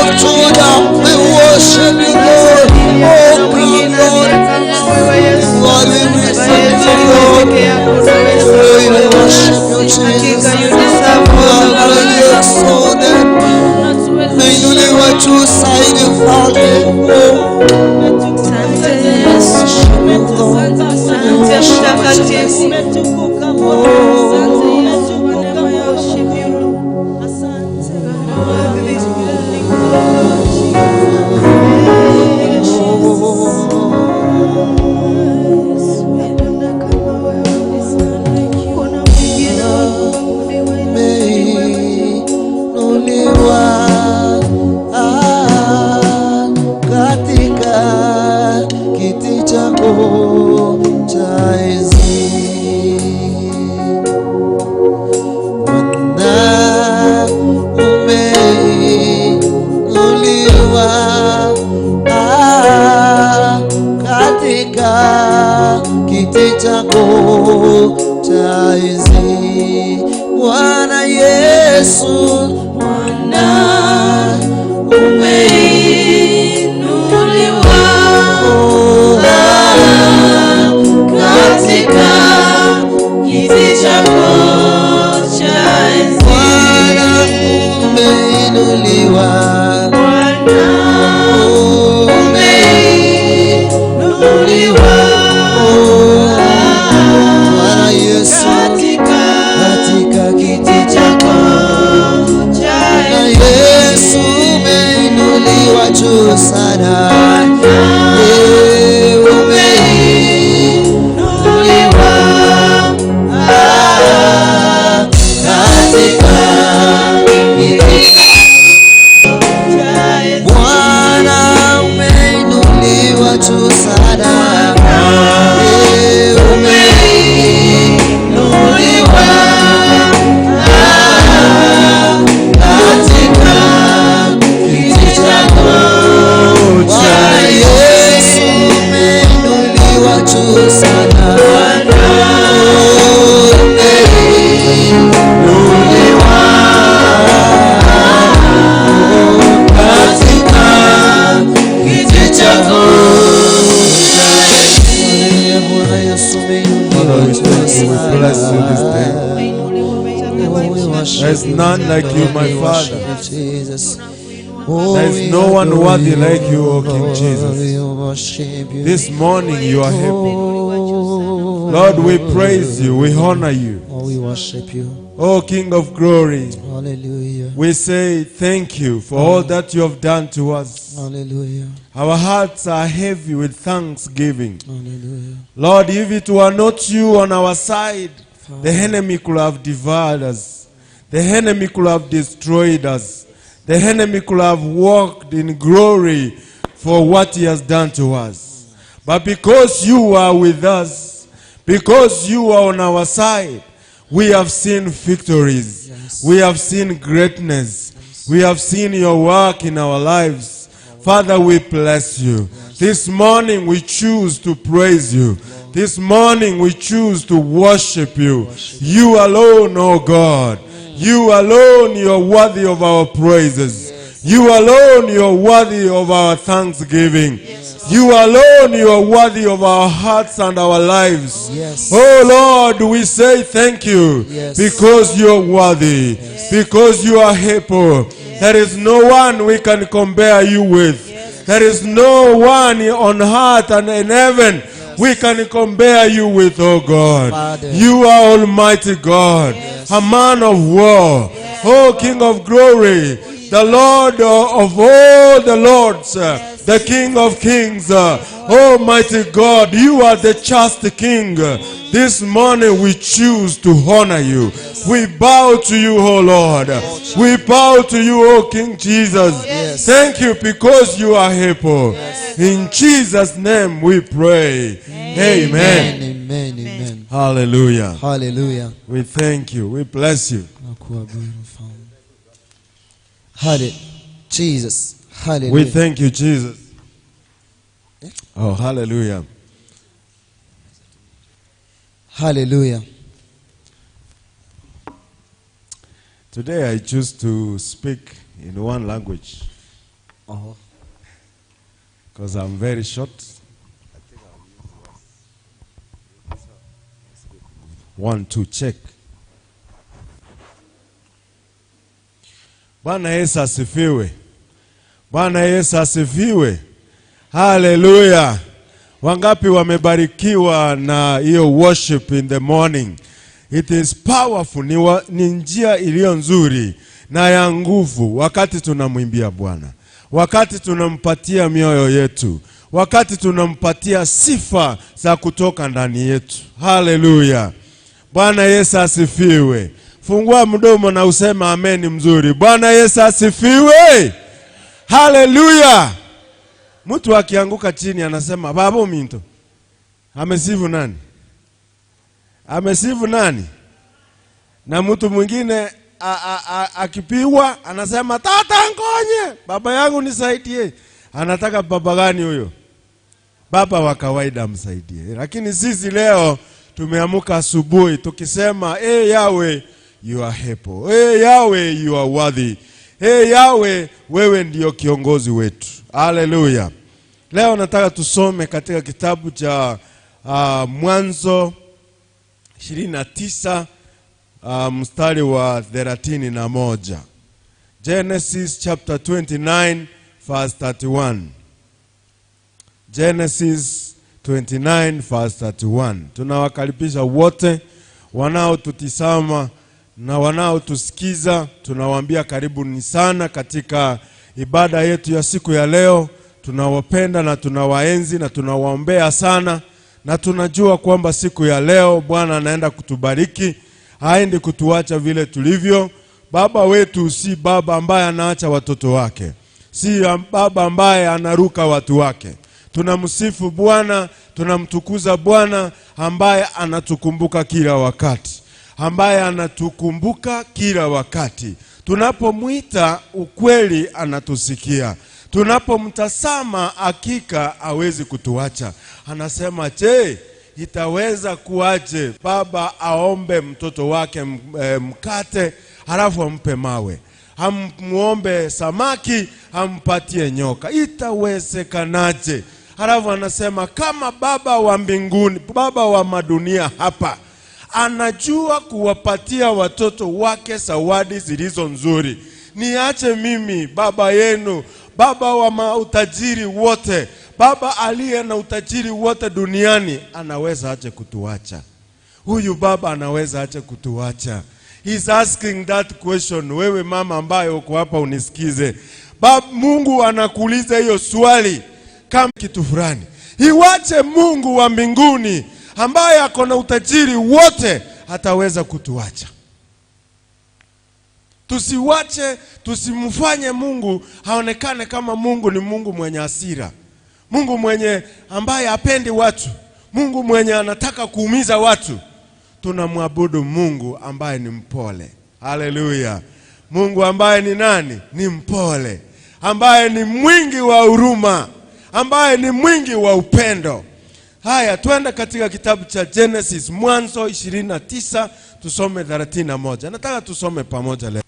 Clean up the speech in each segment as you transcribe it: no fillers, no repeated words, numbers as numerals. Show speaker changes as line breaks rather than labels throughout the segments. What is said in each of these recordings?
of Judah, we worship you, Lord. Oh, come, Lord. Lord, we worship you, Lord. Oh, we worship you, Jesus. You are highly exalted. Umeinuliwa juu zaidi, Mfalme. Oh,
Asante Yesu.
worship you, Lord.
Asante Mtakatifu.
Oh, umeinuliwa ah, katika kiti chako cha enzi. Bwana umeinuliwa ah, katika kiti chako cha enzi. Bwana Yesu, Bwana
Umeinuliwa katika kiti chako cha enzi.
Bwana umeinuliwa,
Bwana umeinuliwa
Bwana Yesu
katika
katika kiti
chako cha
na
enzi.
Yesu umeinuliwa juu sana. Eh,
Umeinuliwa
ah, katika kiti
cha enzi.
Bwana umeinuliwa juu sana. Eh,
Umeinuliwa
katika
kiti chako
Bwana Yesu umeinuliwa juu sana. Umeinuliwa katika
kiti chako
Haleluya, Bwana Yesu
Father,
umeinuliwa
we
juu
thank you. We bless you this day.
sana.
There is none like you, my Father.
Jesus.
There is no one worthy like you, O King Jesus.
We worship you.
This morning you are happy. Lord, we praise you. We honor you.
Oh, we worship you.
O King of glory,
Hallelujah.
we say thank you for all that you have done to us.
Hallelujah.
Our hearts are heavy with thanksgiving.
Hallelujah.
Lord, if it were not you on our side, the enemy could have devoured us. The enemy could have destroyed us. The enemy could have walked in glory for what he has done to us. But because you are with us, because you are on our side, we have seen victories.
Yes.
We have seen greatness. We have seen your work in our lives. Father, we bless you. This morning we choose to praise you. This morning we choose to worship you. You alone, oh God. You alone, you are worthy of our praises. You alone, you are worthy of our thanksgiving. You alone, you are worthy of our hearts and our lives.
Yes.
Oh Lord, we say thank you
Yes.
because you are worthy, because you are able. There is no one we can compare you with. There is no one on earth and in heaven we can compare you with, oh God.
Father.
You are Almighty God, a man of war, oh King of glory, the Lord of all the lords, the King of kings, Almighty God, you are the just King. This morning we choose to honor you. We bow to you, O Lord. We bow to you, O King Jesus.
Yes.
Thank you because you are able. In Jesus' name we pray. Amen.
Amen. Amen.
Hallelujah.
Hallelujah.
We thank you. We bless you.
Nakuabudu Mfalme. Hallelujah. Jesus. Hallelujah.
We thank you, Jesus. Oh, hallelujah.
Hallelujah.
Today I choose to speak in one language. Oh. Because I'm very short. One, two, check. Bwana Yesu asifiwe. Bwana Yesu asifiwe. Haleluya. Wangapi wamebarikiwa na hiyo worship in the morning? It is powerful. Ni, wa, ni njia iliyo nzuri na ya nguvu wakati tunamwimbia Bwana, wakati tunampatia mioyo yetu, wakati tunampatia sifa za kutoka ndani yetu. Haleluya. Bwana Yesu asifiwe. Fungua mdomo na useme ameni mzuri. Bwana Yesu asifiwe. Haleluya. Mtu akianguka chini anasema babo minto. Amesifu nani? Amesifu nani? Na mtu mwingine akipigwa anasema tata ngonye, baba yangu nisaidie. Anataka baba gani huyo? Baba wa kawaida amsaidie. Lakini sisi leo tumeamka asubuhi tukisema e Yahweh you are able. E Yahweh you are worthy. E Yahweh wewe ndiyo kiongozi wetu. Haleluya. Leo nataka tusome katika kitabu cha Mwanzo 29 mstari wa 31. Genesis chapter 29 verse 31. Genesis 29 verse 31. Tunawakaribisha wote wanaotutizama na wanaotusikiza, tunawaambia karibuni sana katika ibada yetu ya siku ya leo. Tunawapenda na tunawaenzi na tunawaombea sana, na tunajua kwamba siku ya leo Bwana anaenda kutubariki, haendi kutuacha vile tulivyo. Baba wetu si baba ambaye anaacha watoto wake, si baba ambaye anaruka watu wake. Tunamsifu Bwana, tunamtukuza Bwana ambaye anatukumbuka kila wakati, ambaye anatukumbuka kila wakati. Tunapomwita ukweli anatusikia, tunapomtazama hakika hawezi kutuacha. Anasema, je, itaweza kuwaje baba aombe mtoto wake mkate halafu ampe mawe, amuombe samaki ampatie nyoka? Itawezekanaje? Halafu anasema kama baba wa mbinguni, baba wa madunia hapa anajua kuwapatia watoto wake zawadi zilizo nzuri, niache mimi baba yenu, baba wa utajiri wote, baba aliye na utajiri wote duniani, anaweza aje kutuacha? Huyu baba anaweza aje kutuacha? He's asking that question. Wewe mama ambaye uko hapa unisikize, Bab, Mungu anakuuliza hiyo swali kama kitu fulani. Iwache Mungu wa mbinguni ambaye ako na utajiri wote ataweza kutuacha? Tusiwache, tusimfanye Mungu aonekane kama Mungu ni Mungu mwenye hasira, Mungu mwenye ambaye hapendi watu, Mungu mwenye anataka kuumiza watu. Tunamwabudu Mungu ambaye ni mpole. Haleluya! Mungu ambaye ni nani? Ni mpole, ambaye ni mwingi wa huruma, ambaye ni mwingi wa upendo. Haya, twende katika kitabu cha Genesis, Mwanzo 29 tusome 31. Nataka tusome pamoja leo.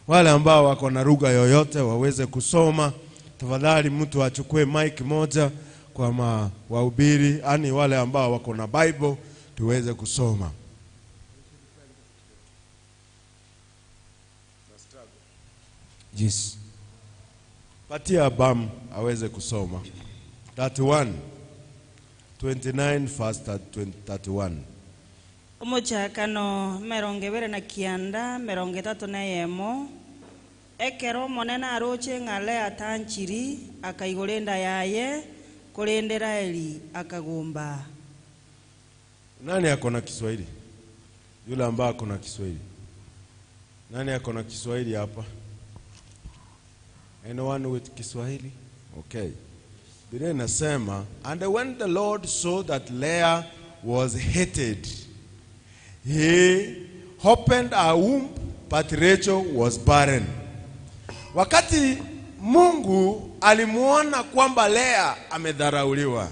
Wale ambao wako na lugha yoyote waweze kusoma. Tafadhali mtu achukue mic moja kwa wahubiri, yani wale ambao wako na Bible tuweze kusoma. Yes. Patia Abam aweze kusoma. 31. 29 verse 31.
Omochakano 29 31 ekero monene aroche ng'ale atanchiri akaigora enda yaye korende Raheli akagomba.
Nani ako na Kiswahili? Yule ambaye ako na Kiswahili. Nani ako na Kiswahili hapa? Anyone with Kiswahili? Okay. Biblia inasema, and when the Lord saw that Leah was hated, he opened her womb, but Rachel was barren. Wakati Mungu alimuona kwamba Lea amedharauliwa.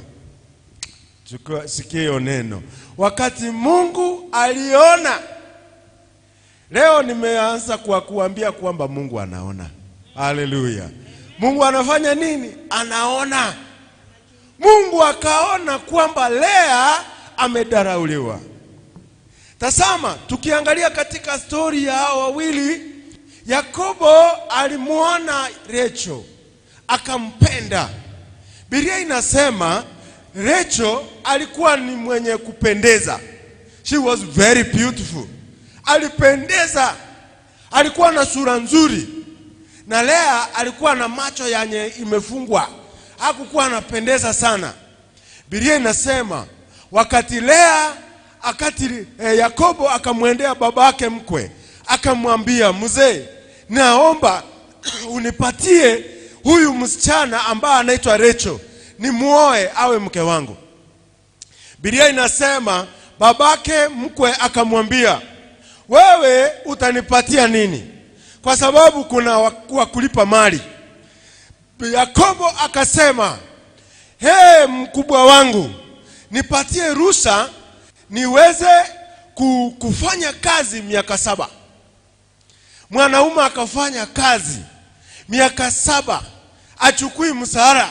Chukua, sikia hiyo neno. Wakati Mungu aliona. Leo nimeanza kwa kuambia kwamba Mungu anaona. Haleluya. Mungu anafanya nini? Anaona. Mungu akaona kwamba Lea amedarauliwa. Tazama, tukiangalia katika stori ya hao wawili, Yakobo alimwona Rachel akampenda. Biblia inasema Rachel alikuwa ni mwenye kupendeza. She was very beautiful. Alipendeza, alikuwa na sura nzuri, na Lea alikuwa na macho yenye imefungwa, hakukuwa anapendeza sana. Biblia inasema wakati Lea akati Yakobo akamwendea babake mkwe akamwambia, mzee, naomba unipatie huyu msichana ambaye anaitwa Rachel nimuoe awe mke wangu. Biblia inasema babake mkwe akamwambia, wewe utanipatia nini? Kwa sababu kuna wa kulipa mali. Yakobo akasema, he, mkubwa wangu, nipatie ruhusa niweze kufanya kazi miaka 7. Mwanaume akafanya kazi miaka 7, achukui mshahara.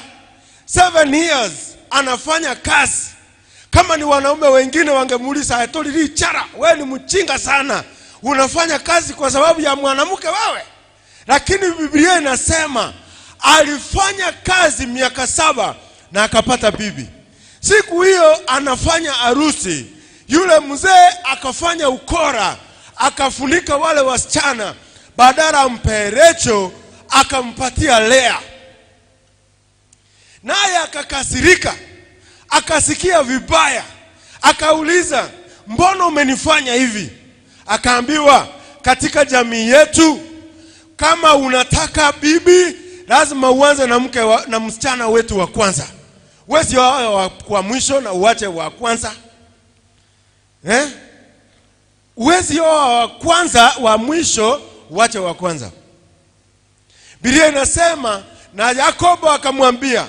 7 years anafanya kazi. Kama ni wanaume wengine wangemuuliza, atoli chara, wewe ni mchinga sana, unafanya kazi kwa sababu ya mwanamke wewe. Lakini Biblia inasema alifanya kazi miaka 7 na akapata bibi. Siku hiyo anafanya harusi, yule mzee akafanya ukora, akafunika wale wasichana, badala ampe Rachel akampatia Lea. Naye akakasirika, akasikia vibaya, akauliza, mbona umenifanya hivi? Akaambiwa, katika jamii yetu kama unataka bibi lazima uanze na mke wa, na msichana wetu wa kwanza. Wewe sio wa kwa mwisho na uache wa kwanza. Huwezi oa wa kwanza wa mwisho uache wa kwanza. Biblia inasema na Yakobo akamwambia,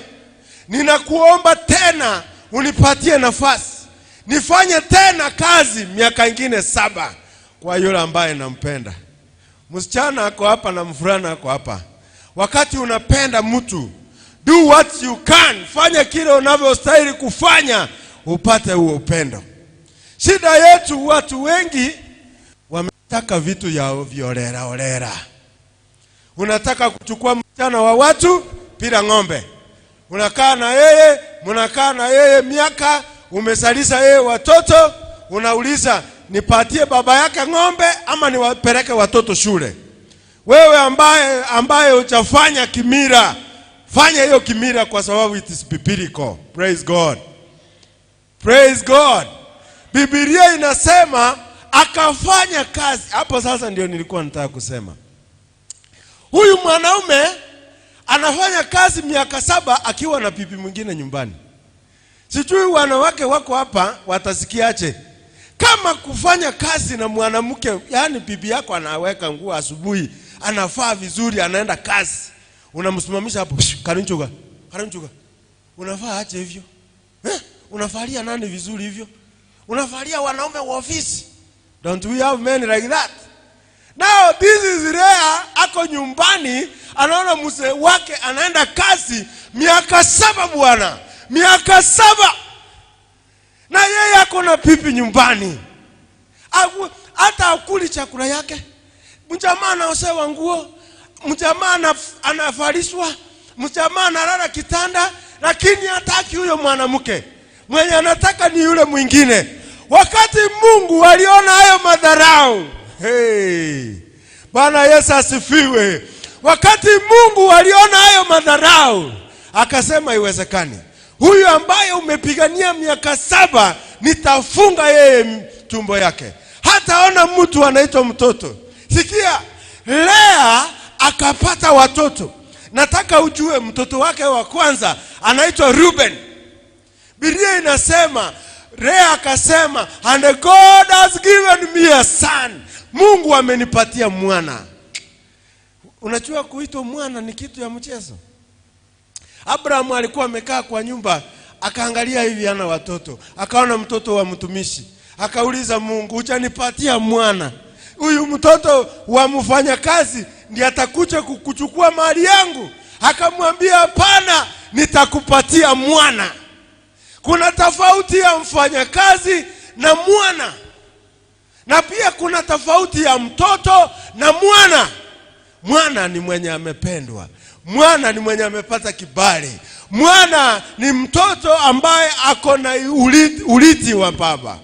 ninakuomba tena unipatie nafasi nifanye tena kazi miaka ingine 7 kwa yule ambaye nampenda. Msichana ako hapa na mvulana ako hapa. Wakati unapenda mtu, do what you can, fanya kile unavyostahili kufanya upate huo upendo. Shida yetu watu wengi wametaka vitu ya violera olera. Unataka kuchukua msichana wa watu bila ng'ombe. Unakaa na yeye, mnakaa na yeye miaka, umezalisha yeye watoto, unauliza nipatie baba yake ng'ombe ama niwapeleke watoto shule? Wewe ambaye hujafanya kimira, fanya hiyo kimira kwa sababu it is biblical. Praise God. Praise God. Biblia inasema akafanya kazi. Hapo sasa ndio nilikuwa nataka kusema. Huyu mwanaume anafanya kazi miaka 7 akiwa na bibi mwingine nyumbani. Sijui wanawake wako hapa watasikiaje? Kama kufanya kazi na mwanamke, yani bibi yako anaweka nguo asubuhi, anafaa vizuri, anaenda kazi. Unamsimamisha hapo, psh, karinchuga, karinchuga. Unafaa aje hivyo? Unafalia nani vizuri hivyo? Unafalia wanaume wa ofisi. Don't we have men like that? Now this is rare. Ako nyumbani anaona mzee wake anaenda kazi miaka 7 bwana. Miaka 7. Na yeye ako na pipi nyumbani. Hata akuli chakula yake. Mjamaa anaosewa nguo, mjamaa anavalishwa, mjamaa analala kitanda, lakini hataki huyo mwanamke. Mwenye anataka ni yule mwingine. Wakati Mungu aliona hayo madharau, hey, Bwana Yesu asifiwe. Wakati Mungu aliona hayo madharau, akasema haiwezekani. Huyu ambaye umepigania miaka 7, nitafunga yeye tumbo yake. Hataona mtu anaitwa mtoto. Sikia, Lea akapata watoto. Nataka ujue mtoto wake wa kwanza anaitwa Reuben. Biblia inasema Lea akasema, and God has given me a son. Mungu amenipatia mwana. Unajua kuitwa mwana ni kitu ya mchezo. Abraham alikuwa amekaa kwa nyumba, akaangalia hivi ana watoto, akaona mtoto wa mtumishi. Akauliza Mungu, hujanipatia mwana. Huyu mtoto wa mfanyakazi ndiye atakuja kukuchukua mali yangu. Akamwambia, hapana, nitakupatia mwana. Kuna tofauti ya mfanyakazi na mwana, na pia kuna tofauti ya mtoto na mwana. Mwana ni mwenye amependwa, mwana ni mwenye amepata kibali, mwana ni mtoto ambaye ako na urithi wa baba.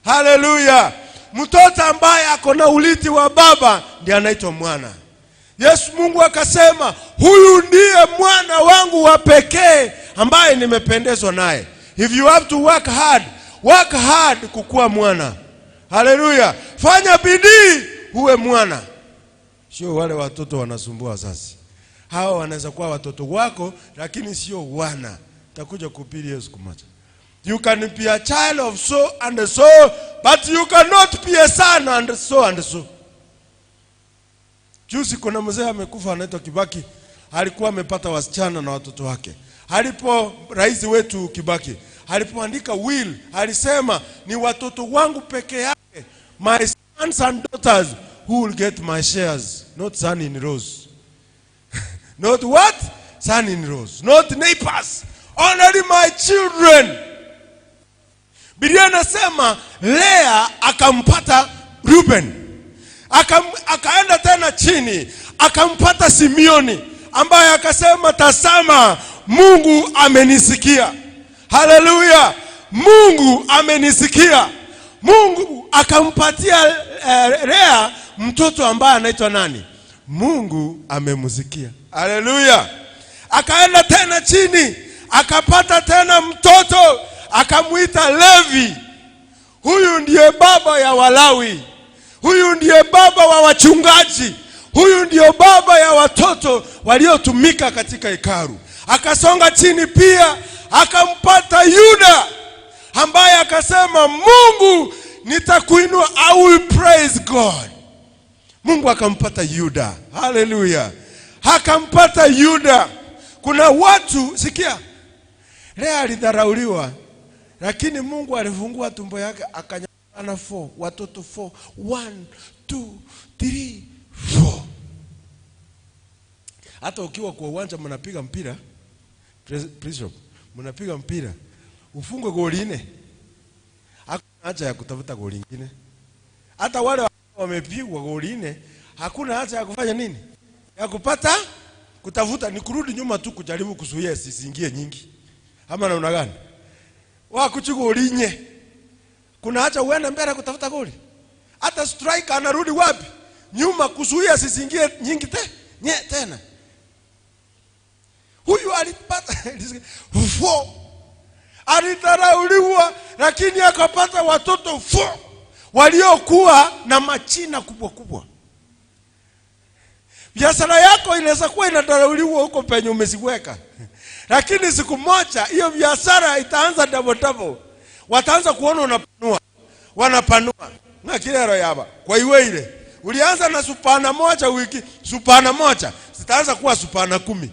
Haleluya! Mtoto ambaye ako na urithi wa baba ndiye anaitwa mwana. Yesu Mungu akasema, huyu ndiye mwana wangu wa pekee ambaye nimependezwa naye. If you have to work hard, work hard kukuwa mwana. Haleluya! Fanya bidii uwe mwana. Sio wale watoto wanasumbua wazazi. Hawa wanaweza kuwa watoto wako, lakini sio wana. Takuja kuhubiri hiyo siku moja. You can be a child of so and so, but you cannot be a son and so and so. Juzi kuna mzee amekufa anaitwa Kibaki, alikuwa amepata wasichana na watoto wake. Alipo rais wetu Kibaki alipoandika will, alisema ni watoto wangu peke yake, my sons and daughters who will get my shares, not son in laws. Not what? Son in laws, not neighbors, only my children. Biblia inasema Lea akampata Reuben. Akaenda tena chini akampata Simeoni ambaye akasema, tazama, Mungu amenisikia. Haleluya, Mungu amenisikia. Mungu akampatia Lea mtoto ambaye anaitwa nani? Mungu amemsikia. Haleluya. Akaenda tena chini akapata tena mtoto akamwita Levi. Huyu ndiye baba ya Walawi, huyu ndiye baba wa wachungaji, huyu ndiye baba ya watoto waliotumika katika hekalu. Akasonga chini pia akampata Yuda ambaye akasema, Mungu nitakuinua, I will praise God. Mungu akampata Yuda. Haleluya, akampata Yuda. Kuna watu sikia, Lea alidharauliwa, lakini Mungu alifungua tumbo yake akanyana four, watoto four, one, two, three, four. Hata ukiwa kwa uwanja mnapiga mpira, Bishop, mnapiga mpira ufungwe goli nne, hakuna haja ya kutafuta goli ingine. Hata wale wamepigwa goli nne, hakuna haja ya kufanya nini, ya kupata kutafuta, ni kurudi nyuma tu kujaribu kuzuia zisiingie nyingi, ama namna gani? Wakuchi goli nne, kuna haja uende mbele kutafuta goli? Hata striker anarudi wapi? Nyuma kuzuia zisiingie nyingi te, nye, tena. Huyu alipata four, alidharauliwa, lakini akapata watoto four waliokuwa na machina kubwa kubwa. Biashara yako inaweza kuwa inadharauliwa huko penye umeziweka, lakini siku moja hiyo biashara itaanza double double, wataanza kuona unapanua, wanapanua na kilero yaba kwa iwe ile ulianza na supana moja wiki, supana moja zitaanza kuwa supana 10,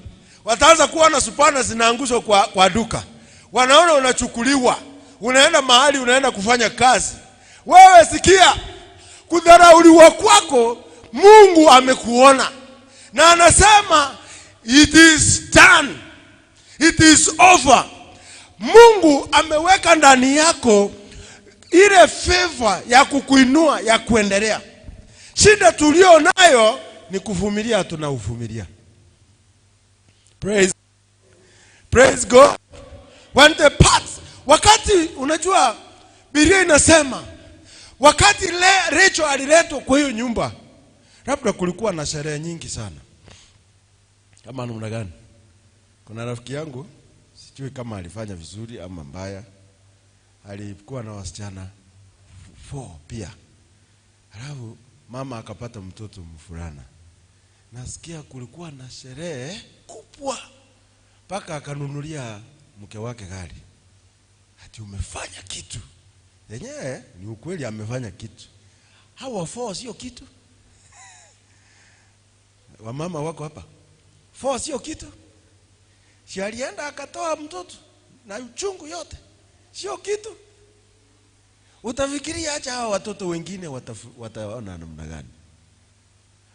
wataanza kuona supana zinaangushwa kwa duka, wanaona unachukuliwa, unaenda mahali, unaenda kufanya kazi. Wewe sikia, kudharauliwa kwako Mungu amekuona na anasema it is done, it is over. Mungu ameweka ndani yako ile favor ya kukuinua, ya kuendelea. Shida tulio nayo ni kuvumilia, tunauvumilia. Praise, praise God. When the parts, wakati unajua Biblia inasema wakati Rachel aliletwa kwa hiyo nyumba, labda kulikuwa na sherehe nyingi sana. Kama namna gani? Kuna rafiki yangu sijui kama alifanya vizuri ama mbaya, alikuwa na wasichana 4 pia. Alafu mama akapata mtoto mvulana. Nasikia kulikuwa na sherehe kubwa mpaka akanunulia mke wake gari. Ati umefanya kitu. Yenyewe ni ukweli amefanya kitu. Hawa 4 sio kitu. Wamama wako hapa. 4 sio kitu. Si alienda akatoa mtoto na uchungu yote. Sio kitu. Utafikiria acha hawa watoto wengine wataona namna gani?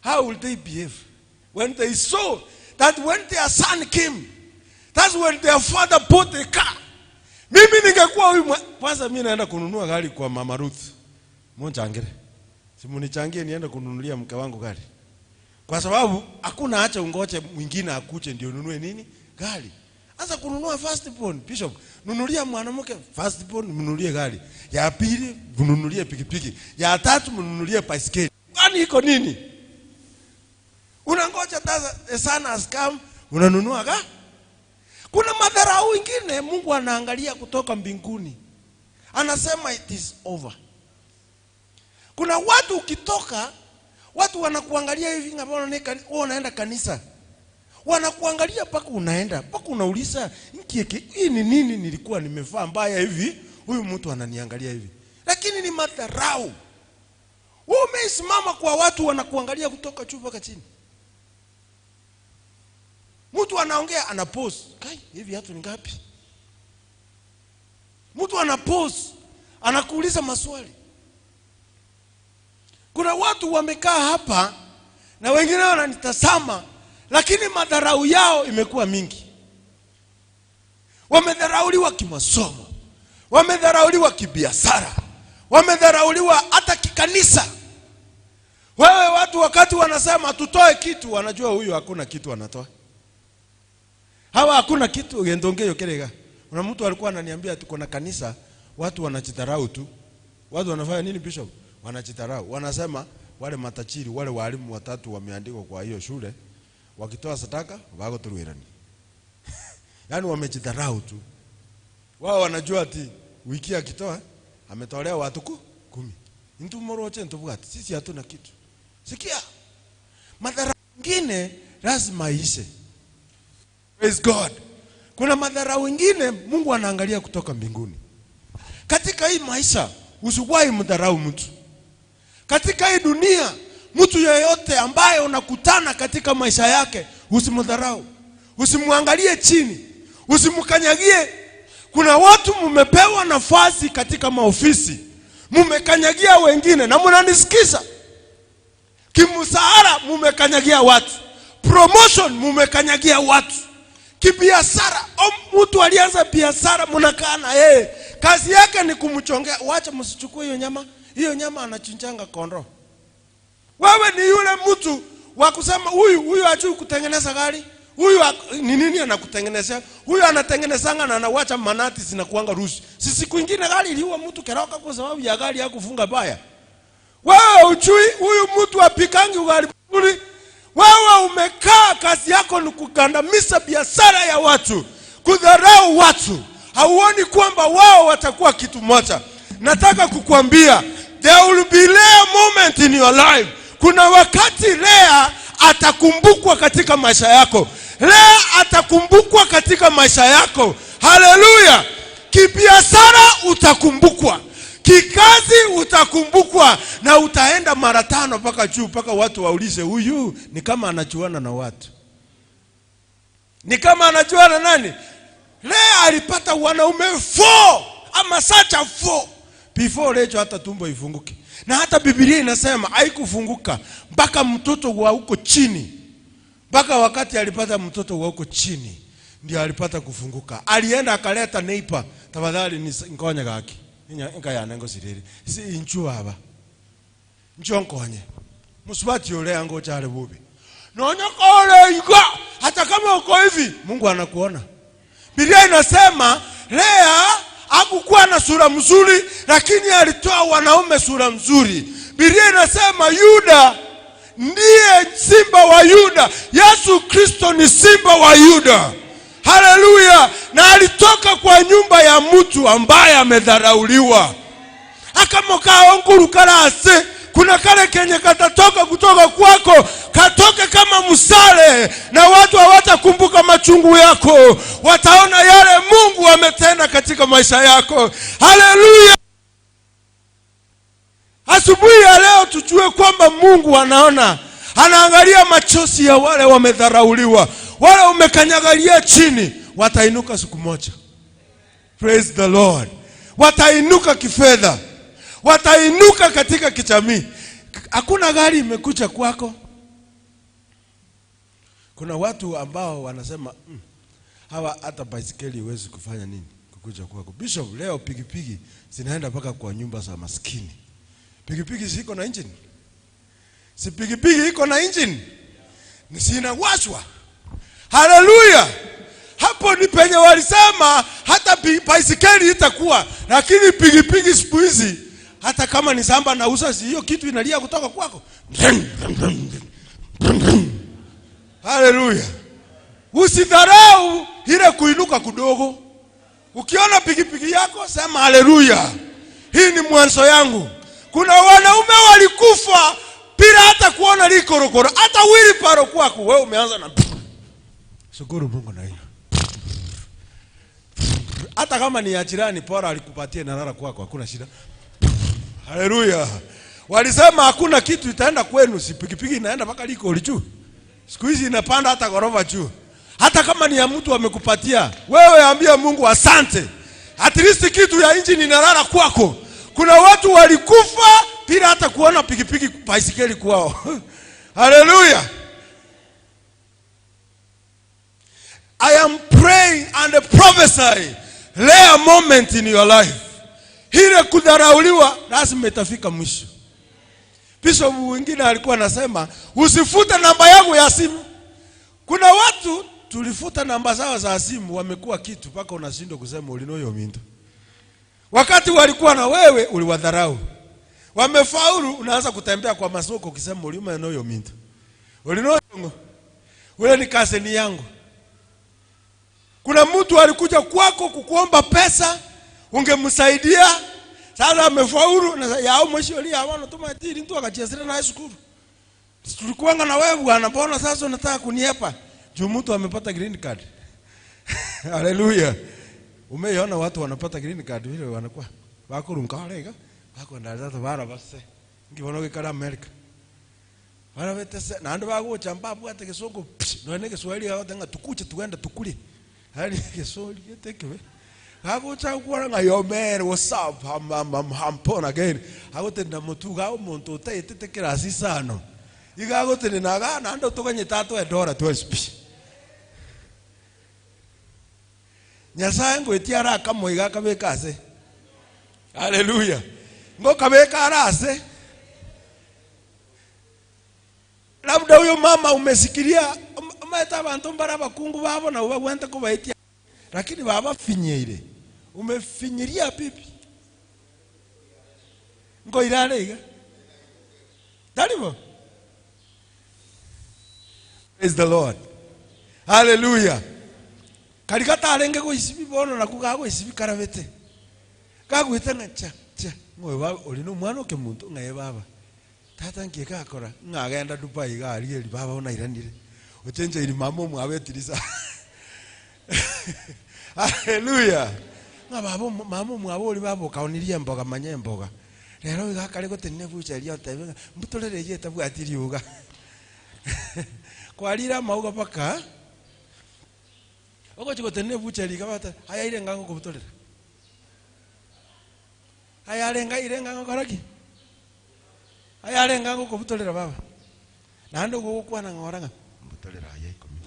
How will they behave when they saw that when their son came, that's when their father bought the car. Mimi ningekuwa huyu mwa- kwanza mimi naenda kununua gari kwa Mama Ruth. Munchangire. Si munichangie niende kununulia mke wangu gari. Kwa sababu hakuna hacha ungoje mwingine akuje ndio ununue nini? Gari. Anza kununua first born, Bishop. Nunulia mwanamke first born, mnunulie gari. Ya pili mnunulie pikipiki. Ya tatu mnunulie baiskeli. Kwani iko nini? Unangoja sasa the son has come, unanunua ga? Kuna madharau ingine Mungu anaangalia kutoka mbinguni. Anasema it is over. Kuna watu ukitoka, watu wanakuangalia hivi ng'amba wewe unaenda kanisa. Wanakuangalia mpaka unaenda, mpaka unauliza nkieke hii ni nini nilikuwa nimevaa mbaya hivi, huyu mtu ananiangalia hivi. Lakini ni madharau. Wewe umesimama kwa watu wanakuangalia kutoka juu mpaka chini. Mtu anaongea ana pause. Kai, hivi viatu ni ngapi? Mtu ana pause, anakuuliza maswali. Kuna watu wamekaa hapa na wengine wananitazama, lakini madharau yao imekuwa mingi. Wamedharauliwa kimasomo, wamedharauliwa kibiashara, wamedharauliwa hata kikanisa. Wewe watu wakati wanasema tutoe kitu, wanajua huyu hakuna kitu anatoa. Hawa hakuna kitu gendongeyo kerega. Kuna mtu alikuwa ananiambia tuko na kanisa, watu wanajidharau tu. Watu wanafanya nini bishop? Wanajidharau. Wanasema wale matajiri, wale walimu watatu wameandikwa kwa hiyo shule, wakitoa sadaka wako turuirani. Yaani wamejidharau tu. Wao wanajua ati wiki akitoa ametolea watu 10. Mtu moroche ntubwati. Sisi hatuna kitu. Sikia. Madhara mengine lazima iishe. Praise God. Kuna madhara wengine Mungu anaangalia kutoka mbinguni. Katika hii maisha usiwahi mdharau mtu. Katika hii dunia mtu yeyote ambaye unakutana katika maisha yake usimdharau. Usimwangalie chini. Usimkanyagie. Kuna watu mmepewa nafasi katika maofisi. Mmekanyagia wengine na mnanisikiza. Kimsahara mmekanyagia watu. Promotion mmekanyagia watu. Kibiashara, mtu alianza biashara mnakaa na yeye. Kazi yake ni kumchongea, wacha msichukue hiyo nyama. Hiyo nyama anachinjanga kondoo. Wewe ni yule mtu wa kusema huyu huyu hajui kutengeneza gari. Huyu ni nini anakutengenezea? Huyu anatengenezanga na anawacha manati zinakuanga rusi. Si siku ingine gari iliua mtu keroka kwa sababu ya gari hakufunga baya. Wewe hujui huyu mtu apikangi ugali mzuri. Wewe umekaa kazi yako ni kugandamiza biashara ya watu, kudharau watu. Hauoni kwamba wao watakuwa kitu moja. Nataka kukuambia there will be rare moment in your life. Kuna wakati Lea atakumbukwa katika maisha yako. Lea atakumbukwa katika maisha yako. Haleluya. Kibiashara utakumbukwa. Kikazi utakumbukwa na utaenda mara 5 mpaka juu mpaka watu waulize huyu ni kama anajuana na watu. Ni kama anajuana nani? Lea alipata wanaume 4 ama sacha 4 before Rachel hata tumbo ifunguke. Na hata Biblia inasema haikufunguka mpaka mtoto wa huko chini. Mpaka wakati alipata mtoto wa huko chini ndio alipata kufunguka. Alienda akaleta neighbor, tafadhali ni nkonye gaki. Inya nkaya nengo siriri. Si inchu aba. Ncho nkonye. Musubati yule ango chale bubi. Nonya kole iga hata kama uko hivi Mungu anakuona. Biblia inasema Lea hakukuwa na sura mzuri lakini alitoa wanaume sura mzuri. Biblia inasema Yuda ndiye simba wa Yuda. Yesu Kristo ni simba wa Yuda. Haleluya. Na alitoka kwa nyumba ya mtu ambaye amedharauliwa. Akamoka onkuru karase. Kuna kale kenye katatoka kutoka kwako, katoke kama msale, na watu hawatakumbuka machungu yako. Wataona yale Mungu ametenda katika maisha yako. Haleluya. Asubuhi ya leo tujue kwamba Mungu anaona. Anaangalia machozi ya wale wamedharauliwa, wale umekanyagalia chini, watainuka siku moja. Praise the Lord. Watainuka kifedha, watainuka katika kijamii. Hakuna gari imekuja kwako. Kuna watu ambao wanasema hawa hata baisikeli huwezi kufanya nini kukuja kwako. Bishop, leo pikipiki zinaenda mpaka kwa nyumba za maskini. Pikipiki ziko na engine? Si pikipiki iko na engine? Ni zinawashwa. Haleluya! Hapo ni penye walisema hata baisikeli itakuwa, lakini pikipiki siku hizi hata kama ni samba nauza, si hiyo kitu inalia kutoka kwako. Haleluya! Usidharau ile kuinuka kudogo. Ukiona pikipiki yako sema haleluya, hii ni mwanzo yangu. Kuna wanaume walikufa bila hata kuona likorokoro, hata wheelbarrow kwako. Wewe umeanza na shukuru Mungu na hiyo. Hata kama ni ya jirani, bora alikupatia na lala kwako, hakuna shida. Haleluya. Walisema hakuna kitu itaenda kwenu, si pikipiki inaenda mpaka liko juu. Siku hizi inapanda hata ghorofa juu. Hata kama ni ya mtu amekupatia, wewe ambia Mungu asante. At least kitu ya injini inalala kwako. Kuna watu walikufa bila hata kuona pikipiki, baisikeli kwao. Haleluya. I am praying and prophesy. Rare moment in your life. Ile kudharauliwa lazima itafika mwisho. Bishop mwingine alikuwa anasema usifute namba yangu ya simu. Kuna watu tulifuta namba zao za simu, wamekuwa kitu mpaka unashindwa kusema ulinoyo minto. Wakati walikuwa na wewe uliwadharau. Wamefaulu, unaanza kutembea kwa masoko ukisema ulinoyo minto. Ulinoyo. Ule ni kaseni yangu. Kuna mtu alikuja kwako kukuomba pesa, ungemsaidia. Sasa amefaulu na yao mwisho lia wana tuma tiri mtu akachezea na shukuru. Tulikuanga na wewe bwana, mbona sasa unataka kuniepa? Juu mtu amepata green card. Haleluya. Umeiona watu wanapata green card vile wanakuwa bakurunka rega bakwenda tata bara base. Ngibona gikara America. Bara betese na andu bagucha mbabwate kisungu no ne Kiswahili yote nga tukuche tuenda tukuli. Hali Kiswahili getekewe. Hagucha kuora nga yo man, what's up? I'm born again. Agutenda mutuga omuntu utaitete kirasi sano. Iga agutenda naga na andu tuganyita twe dora twe spi. Nyasaye ngwitia araka moiga akabeka ase. Haleluya. Ngokabeka arase. Labda huyo mama umesikiria umaeta abantu mbara bakungu babo na ubagwente kubaitia. Lakini baba finyeire. Umefinyiria pipi. Ngo irare iga. Dalibo. Praise the Lord. Hallelujah. Karika tarenge goisibi bono na kugago isibi karabete. Kagwite nga cha cha. Ngoe baba ori no mwana oke muntu ngaye baba. Tata nkie gakora ngagenda Dubai gari eri baba ona iranire. Ochenje iri mama omwabetirisa. Hallelujah. Nga baba mama omwabo ori baba okaonirie mboga manye mboga. Rero gakare gotene bucha ria otebe mbutorere yeta bwati riuga. Kwarira mauga paka. Ogochi gotene bucha ria bata haya irenga ngokubutorera. Haya renga irenga ngokoraki. Haya renga ngokubutorera baba. Nando gogokwana ngoranga mbutorera haya ikumi.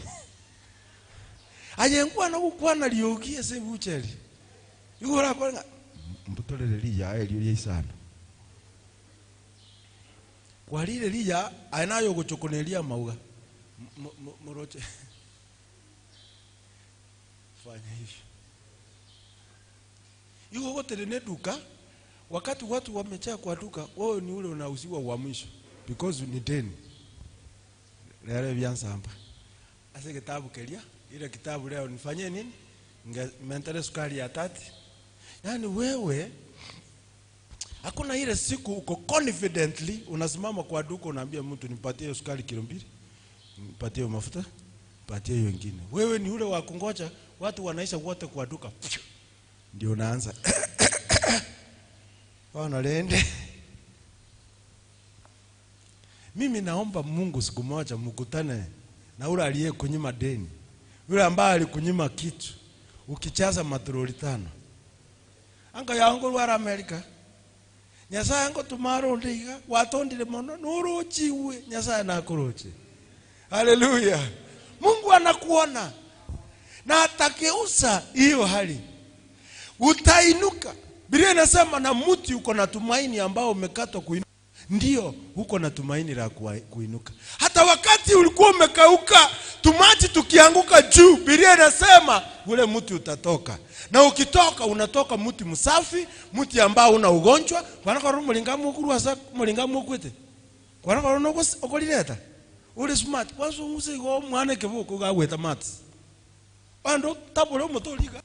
Aye nkwana gokwana riogi ase bucha ria. Igora kwanga mbutorere ria erio ria isano. Kwarire ria aye nayo gochokoneria mauga. Moroche. Fanya hivi. Yuko wote ni duka. Wakati watu wamejaa kwa duka, wewe ni ule unauziwa wa mwisho because ni deni. Leo vyanza hapa. Ase kitabu kelia, ile kitabu leo nifanyie nini? Nge mentere sukari ya 30. Yaani wewe hakuna ile siku uko confidently unasimama kwa duka unaambia mtu nipatie sukari kilo 2, nipatie mafuta, nipatie hiyo nyingine. Wewe ni ule wa kungoja watu wanaisha wote kwa duka. Ndio unaanza. Wana lende. Mimi naomba Mungu siku moja mkutane na yule aliyekunyima deni, yule ambaye alikunyima kitu, ukichaza matroli 5. Anga yangu rwara Amerika. Nyasaye ngo tumaro ndiga watondire mono nuruchiwe Nyasaye nakuruche. Haleluya. anakuona na atageuza hiyo hali, utainuka. Biblia inasema na mti uko na tumaini ambao umekatwa kuinuka, ndio uko na tumaini la kuinuka. Hata wakati ulikuwa umekauka, tumaji tukianguka juu, Biblia inasema ule mti utatoka, na ukitoka unatoka mti msafi, mti ambao una ugonjwa. Kwanakoro mulinga mukurwasa mulinga mukwete kwanakoro nokos okorireta uri smart kwasunguse igo mwana ekeboko gagweta maths bando tabure omotori iga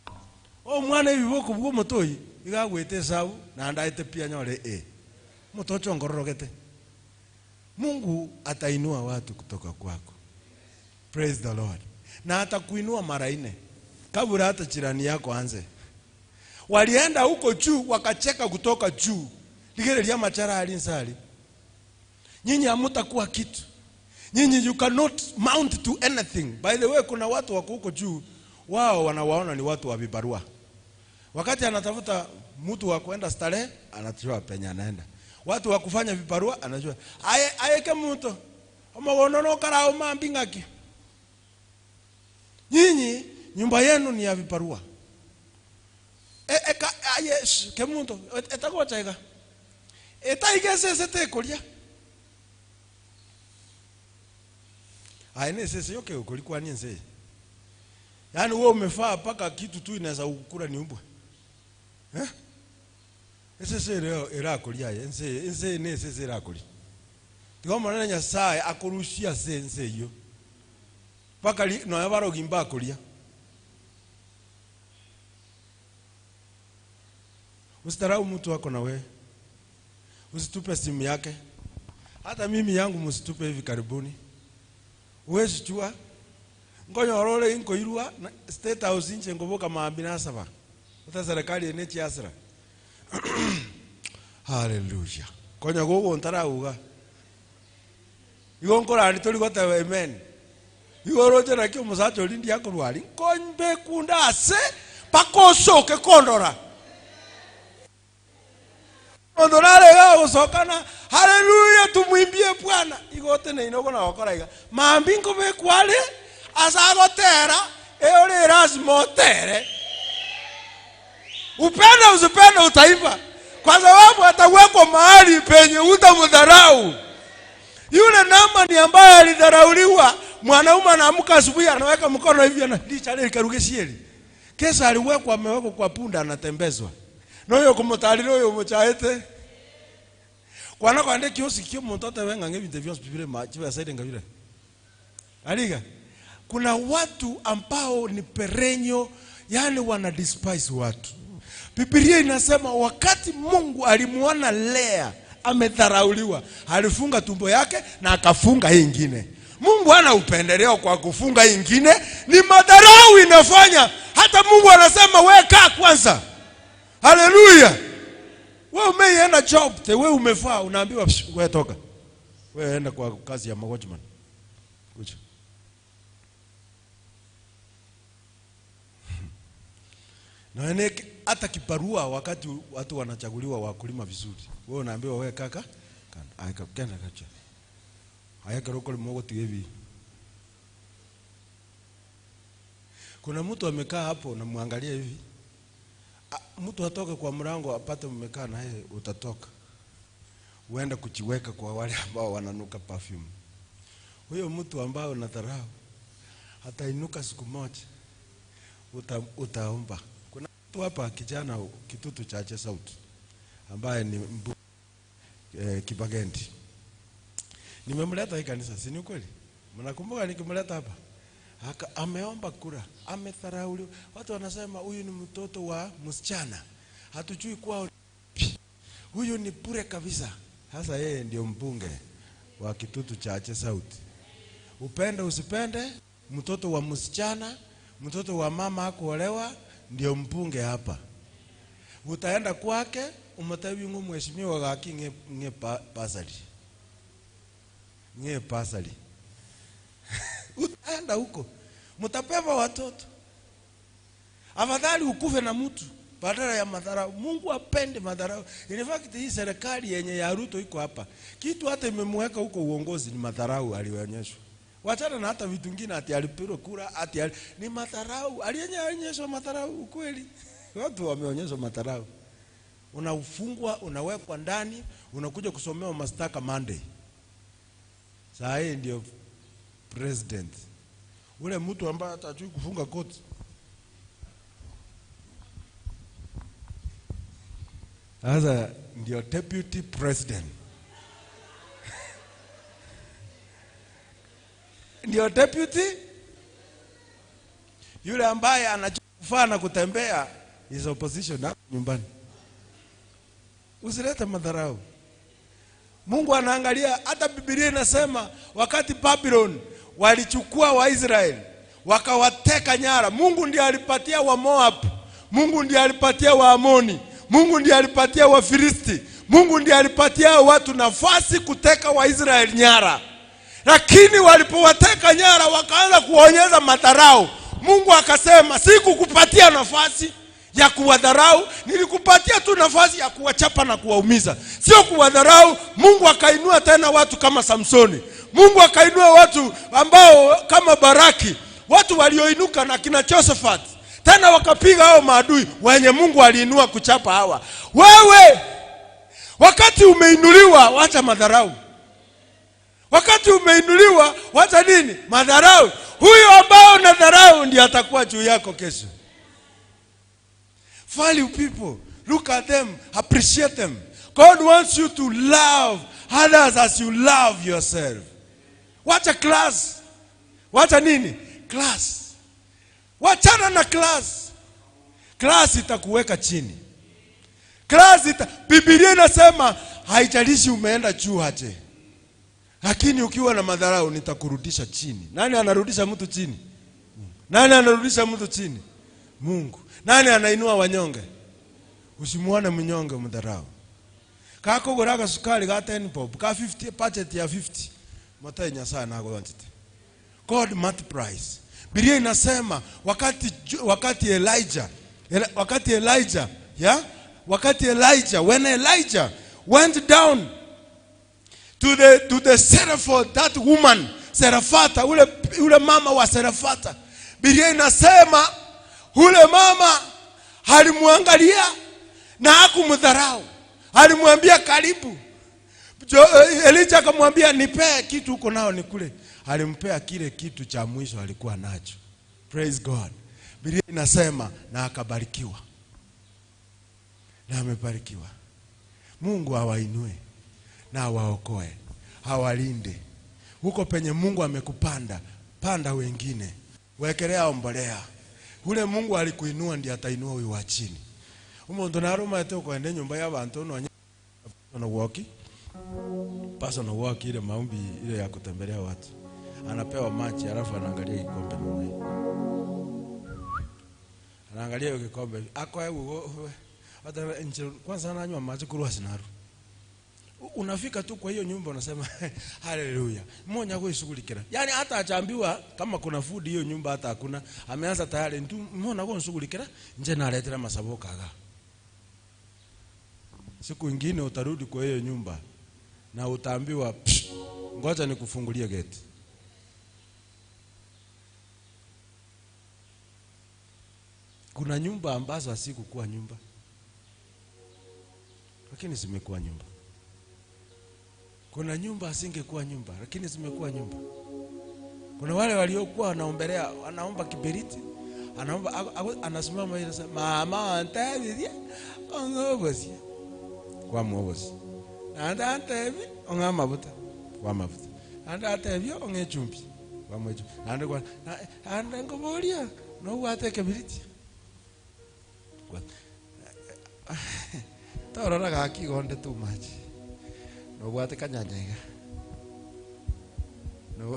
omwana ebiboko bwa omotoyi iga agwete esabu naende aete pi anyore A. Omotochi ongororogete. Mungu atainua watu kutoka kwako. Praise the Lord. Na atakuinua mara nne kabla hata jirani yako anze. Walienda huko juu wakacheka kutoka juu. Ligereria machara alinsali. Nyinyi hamutakuwa kitu. Nyinyi you cannot mount to anything. By the way, kuna watu wako huko juu, wao wanawaona ni watu wa vibarua. Wakati anatafuta mtu wa kwenda starehe, anajua penye anaenda. Watu wa kufanya vibarua, anajua. Aye aye mtu. Omogono karao mambi ngaki. Nyinyi nyumba yenu ni ya vibarua. E, eka aye sh, kemuntu etagocha iga. Etaigese tekuria. Aye ne sese yoke ukulikuwa ni nse. Yaani wewe umefaa paka kitu tu inaweza kukula ni umbwa. Eh? Esese leo erakuria ye nse nse ne sese erakuria. Tigo monene Nyasaye akurusia se nse iyo. Paka li no yabarogi mbakuria. Usidharau mtu wako na wewe. Usitupe simu yake. Hata mimi yangu msitupe hivi karibuni. Huwezi jua. Ngonya orore inkoirwa na State House inche ngoboka maambi nasaba. Hata serikali ene chiasira. Hallelujah. Konya gogo ntarauga. Igo nkorani tori goteba amen. Igo roche nakio omosacha oria ndi akorwari nkombe kunda ase mpaka osoke kondora. Omonto nare iga agosokana haleluya tumwimbie Bwana. Igo oteneine ogo nagokora iga. Mambi nkobekwa are ase agotera eore lazima otere. Upende usipende utaimba, kwa sababu atawekwa mahali penye utamdharau. Yule Naamani ambaye alidharauliwa, mwanaume anaamka asubuhi anaweka mkono hivi analicha ile karugesieli. Kesa aliwekwa amewekwa kwa punda anatembezwa. Noyo kumutarira oyo muchaete. Kwana kwande kiosi kio muntu atebenga ngebintu byonsi bibire ma chibasaide ngabire. Aliga. Kuna watu ambao ni perenyo, yani wana despise watu. Biblia inasema wakati Mungu alimuona Lea amedharauliwa, alifunga tumbo yake na akafunga hii ingine. Mungu hana upendeleo kwa kufunga hii ingine, ni madharau inafanya. Hata Mungu anasema we kaa kwanza. Haleluya. We umeienda job, te we umefaa, unaambiwa psh, we toka. We enda kwa kazi ya watchman. Kuja. Na ene hata kibarua wakati watu wanachaguliwa wakulima vizuri. Wewe unaambiwa wewe kaka, kanda. Aika kenda kacha. Aika roko limogo tigevi. Kuna mtu amekaa hapo namwangalia hivi. Mtu atoke kwa mlango apate mmekaa na yeye, utatoka. Uende kujiweka kwa wale ambao wananuka perfume. Huyo mtu ambao unadharau atainuka siku moja. Utaomba. Kuna mtu hapa kijana kitutu cha sauti ambaye ni Kibagendi. Nimemleta hii kanisa, si ni kweli? Mnakumbuka nikimleta hapa? Ameomba kura, amedharauliwa. Watu wanasema huyu ni mtoto wa msichana. Hatujui kwao. Huyu ni bure kabisa. Sasa yeye ndio mbunge wa kitutu cha sauti. Upende usipende, mtoto wa msichana, mtoto wa mama hakuolewa, ndio mbunge hapa. Utaenda kwake umatawi ngo mheshimiwa gaki nge pasali. Nge pasali. Utaenda huko. Mtapewa watoto. Afadhali ukufe na mtu badala ya madharau. Mungu apende madharau. In fact hii serikali yenye ya Ruto iko hapa. Kitu hata imemweka huko uongozi ni madharau alionyeshwa. Wachana na hata vitu vingine ati alipigwa kura ati ali, ni madharau. Aliyeonyeshwa madharau ukweli. Watu wameonyeshwa madharau. Unafungwa, unawekwa ndani, unakuja kusomewa mashtaka Monday. Saa hii ndio president. Ule mtu ambaye hata hajui kufunga koti. Sasa ndio deputy president. Ndio deputy yule ambaye anajua kufaa na kutembea is opposition hapo nyumbani. Usilete madharau. Mungu anaangalia. Hata Biblia inasema wakati Babylon walichukua Waisraeli wakawateka nyara, Mungu ndiye alipatia wa Moab, Mungu ndiye alipatia wa Amoni, Mungu ndiye alipatia Wafilisti, Mungu ndiye alipatia watu nafasi kuteka Waisraeli nyara. Lakini walipowateka nyara wakaanza kuonyesha madharau. Mungu akasema, sikukupatia nafasi ya kuwadharau, nilikupatia tu nafasi ya kuwachapa na kuwaumiza, sio kuwadharau. Mungu akainua tena watu kama Samsoni, Mungu akainua watu ambao kama Baraki, watu walioinuka na kina Josephat, tena wakapiga hao maadui wenye Mungu aliinua kuchapa hawa. Wewe wakati umeinuliwa, wacha madharau. Wakati umeinuliwa, wacha nini? Madharau. Huyo ambao unadharau ndiye atakuwa juu yako kesho. Value people. Look at them. Appreciate them. God wants you to love others as you love yourself. Wacha class. Wacha nini? Class. Wachana na class. Class itakuweka chini. Class ita... Biblia inasema haijalishi umeenda juu aje, lakini ukiwa na madharau nitakurudisha chini. Nani anarudisha mtu chini? Nani anarudisha mtu chini? Mungu. Nani anainua wanyonge? Usimuone mnyonge mdharau. Kakogora gasukari ga 10 bob ka 50 budget ya 50 motai Nyasaye nagoyanchete. God multiplies. Biblia inasema wakati wakati Elijah wakati Elijah yeah? Wakati Elijah when Elijah went down to the to the Seraphat, that woman Serafata, ule ule mama wa Serafata, Biblia inasema ule mama alimwangalia na hakumdharau, alimwambia karibu. Elijah akamwambia nipee kitu uko nao nikule. Alimpea kile kitu cha mwisho alikuwa nacho. Praise God. Biblia inasema na akabarikiwa, na amebarikiwa. Mungu awainue na awaokoe, awalinde huko penye Mungu amekupanda. Panda wengine, wekelea mbolea. Ule Mungu alikuinua ndiye atainua huyu wa chini. Umuntu narumete ukwenda nyumba ya bantu no no walk. Personal walk ile maombi ile ya kutembelea watu. Anapewa maji alafu anaangalia kikombe namna hii. Anaangalia hiyo kikombe. Ako hebu hata kwanza ananywa maji kurwa sinaru. Unafika tu kwa hiyo nyumba unasema haleluya. Mmoja kuishughulikia. Yaani hata achaambiwa kama kuna food hiyo nyumba hata hakuna. Ameanza tayari ntu mmoja kuishughulikia nje na aletera masaboka aga. Siku ingine utarudi kwa hiyo nyumba na utaambiwa ngoja nikufungulie geti. Kuna nyumba ambazo hazikukuwa nyumba, lakini zimekuwa nyumba. Kuna nyumba asingekuwa nyumba, lakini zimekuwa nyumba. Kuna wale waliokuwa wanaombelea, wanaomba kiberiti, anaomba anasimama ile anasema mama antebi ongobosi kwa mwobosi. Anda antebi onga mafuta kwa mafuta. Anda atebi onge chumbi kwa mwechu. Anda kwa anda ngobolia no wate kiberiti. Kwa torora gaki gonde too much. No gwate kanyanya iga. No